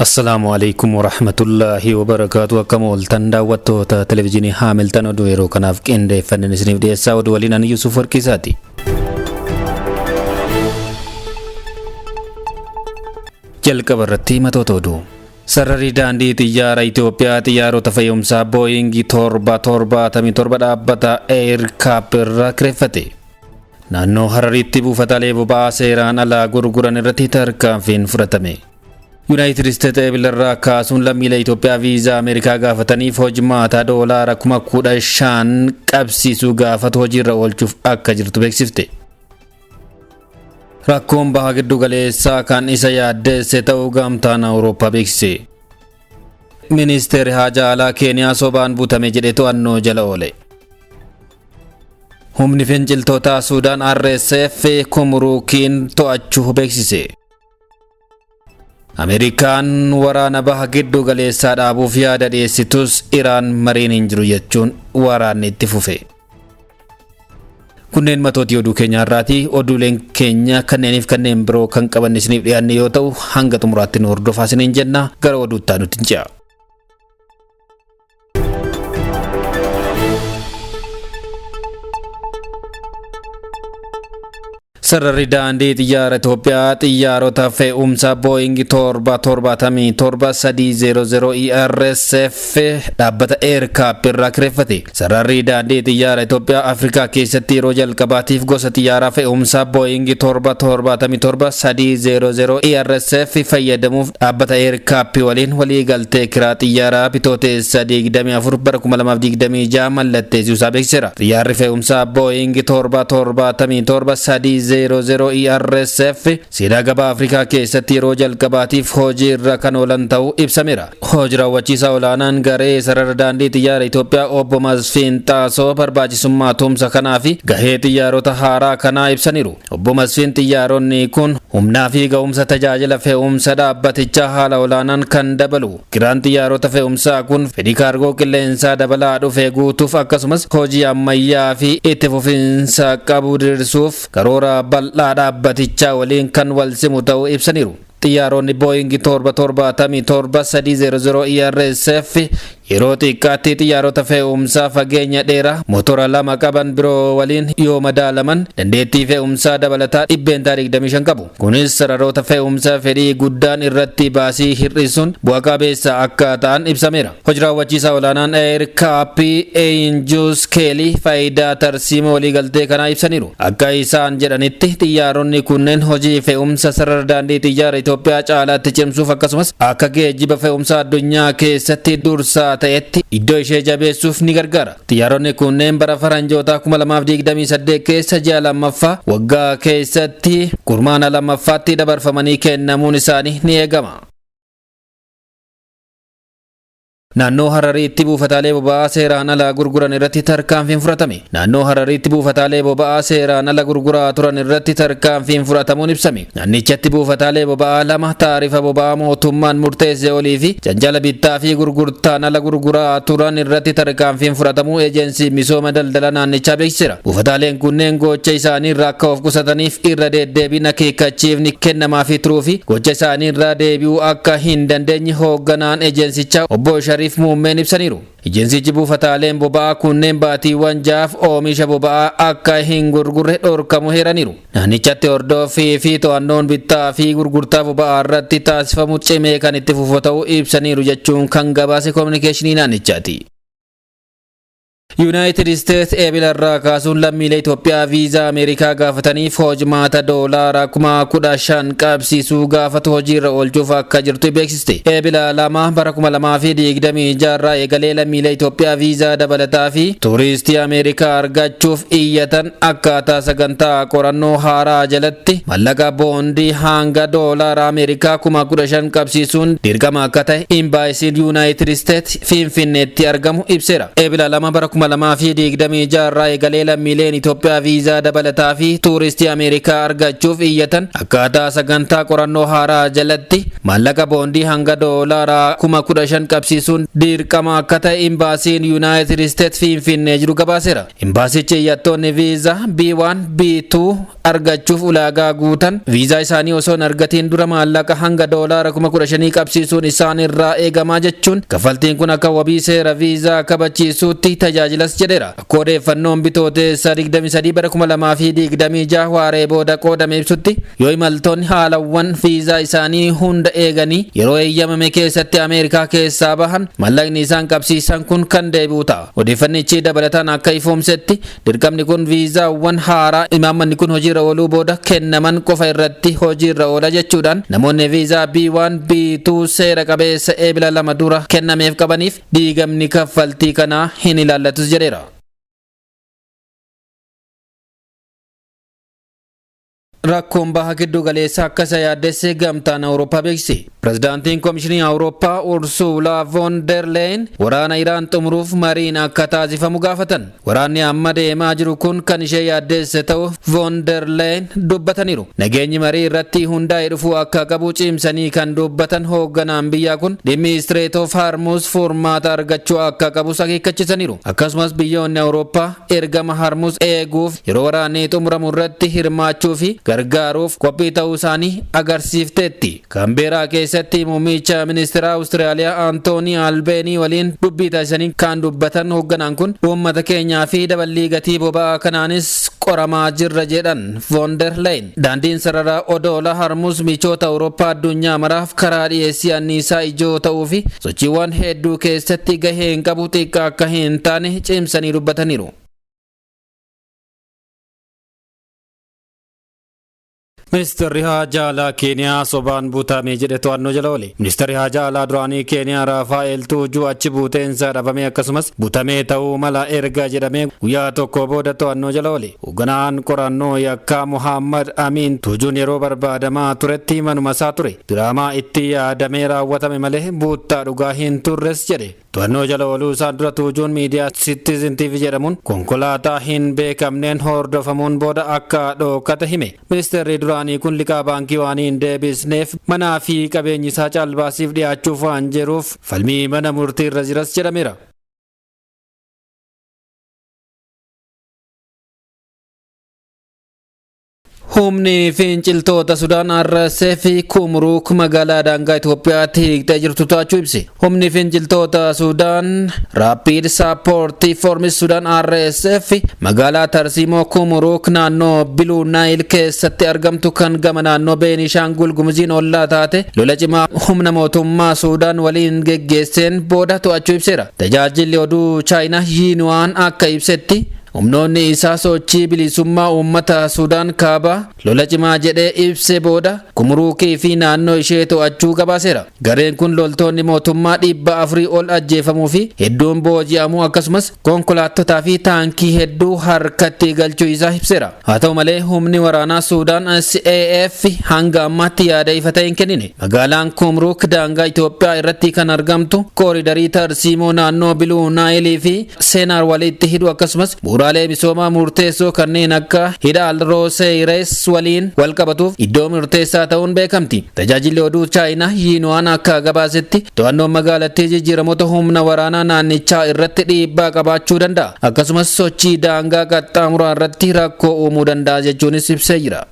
Assalaamu alaikum warahmatullaahi wabarakaatu. Akkam ooltan daawwattoota televizyiinii Haamiltan, oduu yeroo kanaaf qindeeffanneen isiniif dhiyeessaa. Oduu waliin ani Yuusuf Warqiisaati. Jalqaba irratti matoota oduu. Sararri daandii xiyyaara Itoophiyaa xiyyaarota fe'umsaa Booyingii 777 dhaabbata Aircap irraa kireeffate. Naannoo Harariitti buufataalee boba'aa seeraan alaa gurguran irratti tarkaanfiin fudhatame. Yuunaayitid Isteet eebilarraa kaasuun lammiilee Itoophiyaa viizaa Ameerikaa gaafataniif hojmaata doolaara 15,000 qabsiisuu gaafatu hojiirra oolchuuf akka jirtu beeksifte. Rakkoon baha giddu galeessaa kan isa yaaddeesse ta'uu gamtaan Awurooppaa beeksise. Ministeerri haajaa alaa Keeniyaa sobaan butame jedhe to'annoo jala oole. Humni finciltootaa Suudaan RSF Kumuruukiin to'achuu beeksise. Ameerikaan waraana baha giddu galeessaa dhaabuuf yaada dhiyeessitus Iraan mariin hin jiru jechuun waraanni itti fufe. Kunneen matootii oduu keenya har'aati. Oduuleen keenya kanneeniif kanneen biroo kan qabanne isiniif dhiyaanne yoo ta'u, hanga xumuraatti nu hordofaa isiniin jenna. Gara oduutti aanutti hin ce'a. Sararri daandii xiyyaara Itoophiyaa xiyyaarota fe'umsa Boeing 777 300 ERSF dhaabbata Aircap irraa kireeffate. Sararri daandii xiyyaara Itoophiyaa Afrikaa keessatti yeroo jalqabaatiif gosa xiyyaaraa fe'umsaa Boeing 777 300 ERSF fayyadamuuf dhaabbata Aircap waliin walii galtee kiraa xiyyaaraa Bitootessa 24 bara 2026 mallatteessuu isaa beeksiseera. Xiyyaarri fe'umsaa Boeing 777 300 ERSF seenaa gabaa Afrikaa keessatti yeroo jalqabaatiif hojii irra kan oolan ta'uu ibsameera. Hojii raawwachiisaa olaanaan garee sarara daandii xiyyaara Itoophiyaa obbo Masfiin Xaasoo barbaachisummaa tumsa kanaa fi gahee xiyyaarota haaraa kanaa ibsaniiru. Obbo Masfiin xiyyaaronni kun humnaa fi ga'umsa tajaajila fe'umsa dhaabbatichaa haala olaanaan kan dabalu. Kiraan xiyyaarota fe'umsaa kun fedhii kaargoo qilleensaa dabalaa dhufe guutuuf, akkasumas hojii ammayyaa fi itti fufinsa qabu diriirsuuf karoora bal'aa dhaabbatichaa waliin kan wal simu ta'uu ibsaniiru. Xiyyaaronni Boeing 777 300 ERSF yeroo xiqqaatti xiyyaarota fe'umsaa fageenya dheeraa motora lama qaban biroo waliin yoo madaalaman dandeettii fe'umsaa dabalataa 25% qabu. Kunis sararoota fe'umsa fedhii guddaan irratti baasii hir'isuun bu'a qabeessa akka ta'an ibsameera. Hojii raawwachiisaa olaanaan AirCap Angus Kelly faayidaa tarsiimoo waliigaltee kanaa ibsaniiru. Akka isaan jedhanitti, xiyyaaronni kunneen hojii fe'umsa sarara daandii xiyyaara Itoophiyaa caalaatti cimsuuf, akkasumas akka geejjiba fe'umsa addunyaa keessatti dursaa ta'etti iddoo ishee jabeessuuf ni gargaara. Xiyyaaronni kunneen bara faranjootaa 2028 keessa ji'a lammaffaa waggaa keessatti kurmaana lammaffaatti dabarfamanii kennamuun isaanii ni eegama. Naannoo Harariitti buufataalee boba'aa seeraan alaa gurguran irratti tarkaanfiin fudhatame. Naannoo Harariitti buufataalee boba'aa seeraan ala gurguraa turan irratti tarkaanfiin fudhatamuun ibsame. Naannichatti buufataalee boba'aa lama taarifa boba'aa mootummaan murteesse olii fi cancala bittaa fi gurgurtaan ala gurguraa turan irratti tarkaanfiin fudhatamuu eejensii misooma daldala naannichaa beeksiseera. Buufataaleen kunneen gocha isaanii irraa akka of qusataniif irra deddeebiin akeekkachiifni kennamaafii turuu fi gocha isaanii irraa deebi'uu akka hin dandeenye hoogganaan ejensichaa obbo Shariif Muummeen ibsaniiru. Ejensichi buufataaleen boba'aa kunneen baatiiwwan 6f oomisha boba'aa akka hin gurgurre dhorkamu heeraniiru. Naannichatti hordoffii fi to'annoon bittaa fi gurgurtaa boba'aa irratti taasifamu cimee kan itti fufu ta'uu ibsaniiru jechuun kan gabaase koominikeeshinii naannichaati. Yuunaayitid Isteets eebila irraa kaasuun lammiilee Itoophiyaa viizaa Ameerikaa gaafataniif hojmaata doolaara 15,000 qabsiisuu gaafatu hojiirra oolchuuf akka jirtu beeksiste. Eebila 2 bara 2026 irraa eegalee lammiilee Itoophiyaa viizaa dabalataa fi tuuristii Ameerikaa argachuuf iyyatan akkaataa sagantaa qorannoo haaraa jalatti mallaqa boondii hanga doolaara Ameerikaa 15,000 qabsiisuun dirqama akka ta'e imbaasiin Yuunaayitid Isteets Finfinneetti argamu ibseera. Eebila 2 bara 2026 irraa eegalee lammiileen Itoophiyaa viizaa dabalataa fi tuuristii Ameerikaa argachuuf iyyatan akkaataa sagantaa qorannoo haaraa jalatti maallaqa boondii hanga doolaara 15,000 qabsiisuun dirqama akka ta'e imbaasiin Yuunaayitid Isteets Finfinnee jiru gabaaseera. Imbaasichi iyyattoonni viizaa B1, B2 argachuuf ulaagaa guutan viizaa isaanii osoo hin argatiin dura maallaqa hanga doolaara 15,000 qabsiisuun isaan irraa eegamaa jechuun, kaffaltiin kun akka wabii seera viizaa kabachiisuutti tajaajilas jedheera. Akka odeeffannoon Bitooteessa 23 bara 2026 waaree booda qoodame ibsutti, yoo imaltoonni haalawwan viizaa isaanii hunda eeganii yeroo eeyyamame keessatti Ameerikaa keessaa bahan, maallaqni isaan qabsiisan kun kan deebi'u ta'a. Odeeffannichi dabalataan akka ifoomsetti, dirqamni kun viizaawwan haaraa imaammanni kun hojiirra ooluu booda kennaman qofa irratti hojiirra oola jechuudhaan, namoonni viizaa B1 B2 seera qabeessa Eebila 2 dura kennameef qabaniif diigamni kaffaltii kanaa hin ilaallatus jedheera. Rakkoon baha giddu galeessaa akka isa yaaddesse gamtaan Awurooppaa beeksise. Pirezidaantiin Komishinii Awurooppaa Ursuulaa von der Leyen waraana Iraan xumuruuf mariin akka taasifamu gaafatan. Waraanni amma deemaa jiru kun kan ishee yaaddeesse ta'u von der Leyen dubbataniiru. Nageenyi marii irratti hundaa'e dhufuu akka qabu cimsanii kan dubbatan hoogganaan biyyaa kun, dhimmi Strait of Hormuz furmaata argachuu akka qabus akeekkachiisaniiru. Akkasumas biyyoonni Awurooppaa ergama Hormuz eeguuf yeroo waraanni xumuramu irratti hirmaachuu fi gargaaruuf qophii ta'uu isaanii agarsiifteetti. Kaanbeeraa keessatti muummicha ministeera Awustiraaliyaa Antoonii Albeenii waliin dubbii taasisanii kan dubbatan hoogganaan kun, uummata keenyaa fi daballii gatii boba'aa kanaanis qoramaa jirra jedhan von der Leyen. Daandiin sarara odoola Hormuz michoota Awurooppaa addunyaa maraaf karaa dhiyeessii anniisaa ijoo ta'uu fi sochiiwwan hedduu keessatti gaheen qabu xiqqaa akka hin taane cimsanii dubbataniiru. Ministeerri Haajaa Alaa Keeniyaa sobaan butamee jedhe to'annoo jala oole. Ministeerri Haajaa Alaa duraanii Keeniyaa Raafaa'el Tuujuu achi buuteensaa dhabamee, akkasumas butamee ta'uu mala erga jedhamee guyyaa tokko booda to'annoo jala oole. Hoogganaan qorannoo yakkaa Muhammad Amiin, Tuujuun yeroo barbaadamaa turetti manuma isaa ture. Diraamaa itti yaadamee raawwatame malee buuttaa dhugaa hin turres jedhe. To'annoo jala ooluu isaan dura Tuujuun miidiyaa Citizen TV jedhamuun konkolaataa hin beekamneen hordofamuun booda akka dhokate hime. Ministeerri duraanii kun liqaa baankii waan hin deebisneef manaa fi qabeenyi isaa caalbaasiif dhiyaachuuf waan jiruuf falmii mana murtii irra jiras jedhameera. Humni finciltoota Sudaan RSF Kumruuk magaalaa daangaa Itoophiyaatti hiiktee jirtu to'achuu ibse. Humni finciltoota Sudaan Rapid Support Forces Sudan RSF magaalaa Tarsiimoo Kumruuk naannoo Biluu Naayil keessatti argamtu, kan gama naannoo Beenishaangul Gumuziin ollaa taate, lola cimaa humna mootummaa Sudaan waliin geggeesseen booda to'achuu ibseera. Tajaajilli oduu Chaayinaa Yiinuwaan akka ibsetti, humnoonni isaa sochii bilisummaa uummata Sudaan kaabaa lola cimaa jedhee ibse booda Kumruukii fi naannoo ishee to'achuu gabaaseera. Gareen kun loltoonni mootummaa 400 ol ajjeefamuu fi hedduun booji'amuu, akkasumas konkolaattotaa fi taankii hedduu harkatti galchuu isaa ibseera. Haa ta'u malee, humni waraanaa Sudaan SAF hanga ammaatti yaada ifa ta'e hin kennine. Magaalaan Kumruuk daangaa Itoophiyaa irratti kan argamtu, kooridarii tarsiimoo naannoo Biluu Naayilii fi Seenaar walitti hidhu, akkasumas bu'uuraalee misoomaa murteessoo kanneen akka hidha Alrooseeyres waliin wal qabatuuf iddoo murteessaa ta'uun beekamti. Tajaajilli oduu Chaayinaa Yiinuwaan akka gabaasetti, to'annoon magaalattii jijjiiramoota humna waraanaa naannichaa irratti dhiibbaa qabaachuu danda'a. Akkasumas sochii daangaa qaxxaamuraa irratti rakkoo uumuu danda'a jechuunis ibsee jira.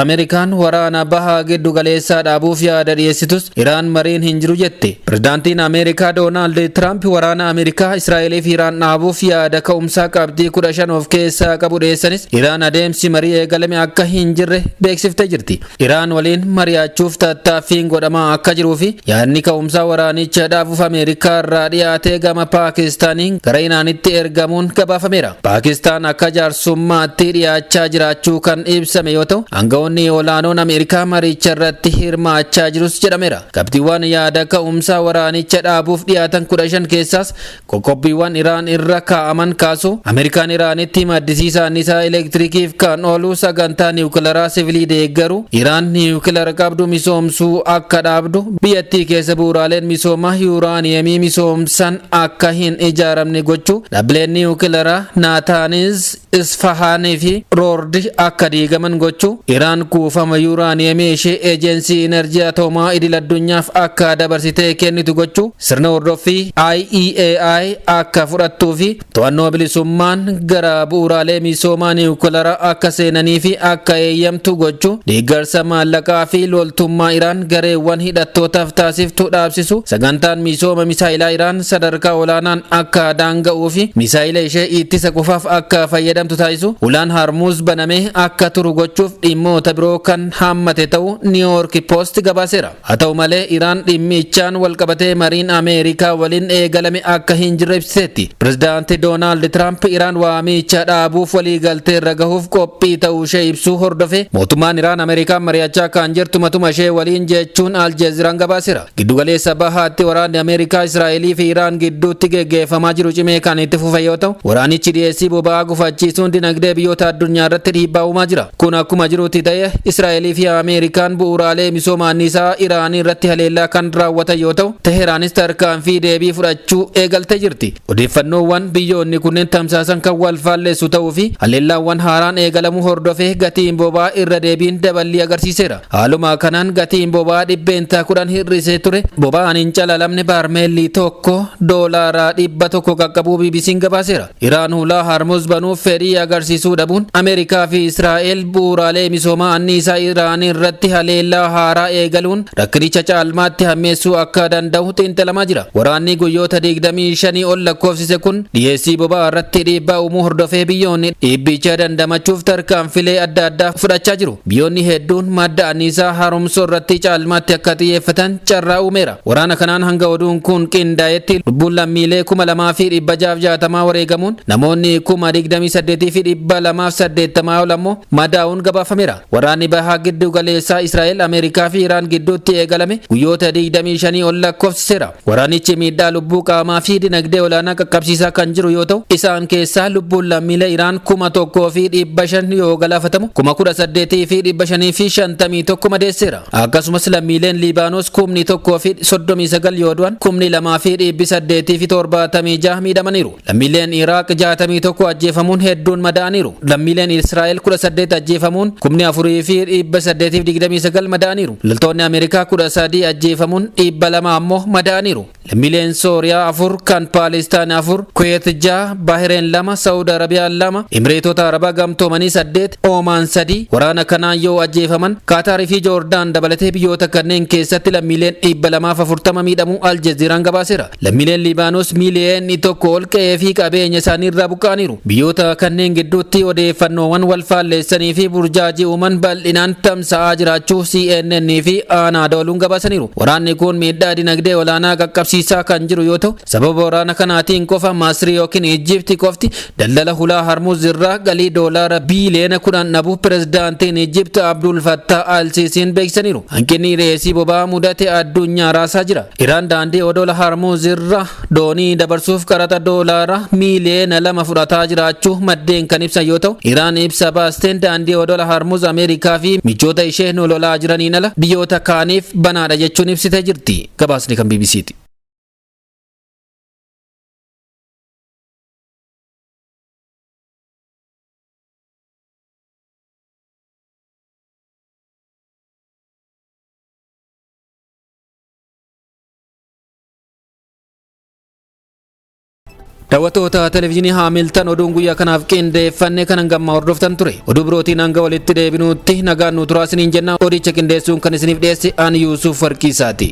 Ameerikaan waraana bahaa giddu galeessaa dhaabuuf yaada dhiyeessitus Iraan mariin hin jiru jette. Pirezidaantiin Ameerikaa Doonaald Tiraamp waraana Ameerikaa, Israa'elii fi Iraan dhaabuuf yaada ka'umsaa qabxii 15 of keessaa qabu dhiyeessanis, Iraan adeemsi marii eegalame akka hin jirre beeksiftee jirti. Iraan waliin mari'achuuf tattaaffiin godhamaa akka jiruu fi yaadni ka'umsaa waraanicha dhaabuuf Ameerikaa irraa dhiyaatee gama Paakistaaniin gara Iraanitti ergamuun gabaafameera. Paakistaan akka jaarsummaatti dhiyaachaa jiraachuu kan ibsame yoo ta'u, Aanga'oonni olaanoon Ameerikaa maricha irratti hirmaachaa jirus jedhameera. Qabxiiwwan yaada ka'umsaa waraanicha dhaabuuf dhiyaatan 15 keessaas qoqqobbiiwwan Iraan irra kaa'aman kaasu, Ameerikaan Iraanitti maddisiisa anniisaa elektirikiif kan oolu sagantaa niwukilaraa sivilii deeggaru, Iraan niwukilara qabdu misoomsuu akka dhaabdu, biyyattii keessa bu'uuraaleen misoomaa yuuraaniyemii misoomsan akka hin ijaaramne gochuu, dhaabbileen niwukilaraa Naataaniz, Isfahaanii fi Roordi akka diigaman gochuu, Iraan kuufama yuuraaniyemii ishee Eejensii Inerjii Atoomaa Idil Addunyaaf akka dabarsitee kennitu gochuu, sirna hordoffii IAEA akka fudhattuu fi to'annoo bilisummaan gara bu'uuraalee misoomaa niwukilaraa akka seenanii fi akka eeyyamtu gochuu, deeggarsa maallaqaa fi loltummaa Iraan gareewwan hidhattootaaf taasiftu dhaabsisu, sagantaan misooma misaayilaa Iraan sadarkaa olaanaan akka daanga'uu fi misaayila ishee ittisa qofaaf akka fayyadamtu taasisu, ulaan Harmuuz banamee akka turu gochuuf dhimmoota biroo kan hammate ta'uu Niiwuyoork Poost gabaaseera. Haa ta'u malee Iraan dhimmichaan walqabatee mariin Ameerikaa waliin eegalame akka hin jirre ibsiteetti. Pirezidaanti Doonaald Tiraamp Iraan waamicha dhaabuuf waliigaltee irra gahuuf qophii ta'uu ishee ibsuu hordofee mootummaan Iraan Ameerikaan mari'achaa kan jirtu matuma ishee waliin jechuun Aljeeziraan gabaaseera. Giddugaleessa Bahaatti waraanni Ameerikaa, Israa'elii fi Iraan gidduutti geggeeffamaa jiru cimee kan itti fufe yoo ta'u, waraanichi dhiyeessii boba'aa gufachiisuun dinagdee biyyoota addunyaa irratti dhiibbaa uumaa jira. Kun akkuma jirutti ta'e, Israa'elii fi Ameerikaan bu'uuraalee misooma anniisaa Iraanii irratti haleellaa kan raawwatan yoo ta'u, Teheraanis tarkaanfii deebii fudhachuu eegaltee jirti. Odeeffannoowwan biyyoonni kunneen tamsaasan kan wal faalleessu ta'uu fi haleellaawwan haaraan eegalamuu hordofee gatiin boba'aa irra deebiin daballii agarsiiseera. Haaluma kanaan gatiin boba'aa %10 hir'isee ture boba'aan hin calalamne baarmeelli tokko $100 qaqqabuu BBC'n gabaaseera. Iraan hulaa Harmuz banuuf fedhii agarsiisuu dhabuun Ameerikaa fi Israa'el bu'uuraalee misoomaa anniisaa Iraan irratti haleellaa haaraa eegaluun rakkinicha caalmaatti hammeessuu akka danda'u xiinxalamaa jira. Waraanni guyyoota 25 ol lakkoofsise kun dhiyeessii boba'aa irratti dhiibbaa uumuu hordofee biyyoonni dhiibbicha dandamachuuf tarkaanfilee adda addaa fudhachaa jiru. Biyyoonni hedduun madda anniisaa haaromsuu irratti caalmaatti akka xiyyeeffatan carraa uumeera. Waraana kanaan hanga oduun kun qindaa'etti lubbuun lammiilee 2,660 wareegamuun namoonni 28,280 ol ammoo madaa'uun gabaafameera. Waraanni bahaa giddu galeessaa Israa'el, Ameerikaa fi Iraan gidduutti eegalame guyyoota 25 ol lakkoofsiseera. Waraanichi miidhaa lubbuu qaamaa fi dinagdee olaanaa qaqqabsiisaa kan jiru yoo ta'u, isaan keessaa lubbuun lammiilee Iraan 1,500 yoo galaafatamu 18,551 madeesseera. Akkasumas lammiileen Liibaanos 1,039 yoo du'an 2,876 miidhamaniiru. Lammiileen Iraaq 61 ajjeefamuun hedduun madaa'aniiru. Lammiileen Israa'el 18 ajjeefamuun 4,829 madaa'aniiru. Loltoonni Ameerikaa 13 ajjeefamuun 200 ammoo madaa'aniiru. Lammiileen Sooriyaa 4, kan Paalistaan 4, Kuweet 6, Bahireen 2, Saawud Arabiyaa 2, Imireetota Arabaa Gamtoomanii 8, Oomaan 3 waraana kanaan yoo ajjeefaman Kaataarii fi Joordaan dabalatee biyyoota kanneen keessatti lammiileen 240 miidhamuu Aljeziiraan gabaaseera. Lammiileen Liibaanos miiliyoonni 1 ol qe'ee fi qabeenya isaanii irraa buqqa'aniiru. Biyyoota kanneen gidduutti odeeffannoowwan wal faalleessanii fi burjaajii uuman bal'inaan tamsa'aa jiraachuu CNN fi Anaadooluun gabaasaniiru. Waraanni kun miidhaa dinagdee olaanaa qaqqabsiisaa kan jiru yoo ta'u, sababa waraana kanaatiin qofa Masrii yookiin Ijjipti qofti daldala hulaa Harmuz irraa galii $10 biiliyoona dhabuu pirezidaantiin Ijjipt Abdul Fattah Al-Sisiin beeksisaniiru. Hanqinni dhiyeessii boba'aa mudate addunyaa raasaa jira. Iraan daandii odola Harmuz irra doonii dabarsuuf qaraxa $2 miiliyoona fudhataa jiraachuu maddeen kan ibsan yoo ta'u, Iraan ibsa baasteen daandii odola Harmuz Ameerikaa fi michoota ishee nu lolaa jiraniin ala biyyoota kaaniif banaadha jechuun ibsitee jirti. Gabaasni kan BBCti. Daawwattoota televezyiinii Haamiltan, oduun guyyaa kanaaf qindeeffanne kan hangammaa hordoftan ture. Oduu birootiin hanga walitti deebinuutti nagaan nu turaa isiniin jenna. Odicha qindeessuun kan isiniif dhiyeesse ani Yuusuf Farqiisaati.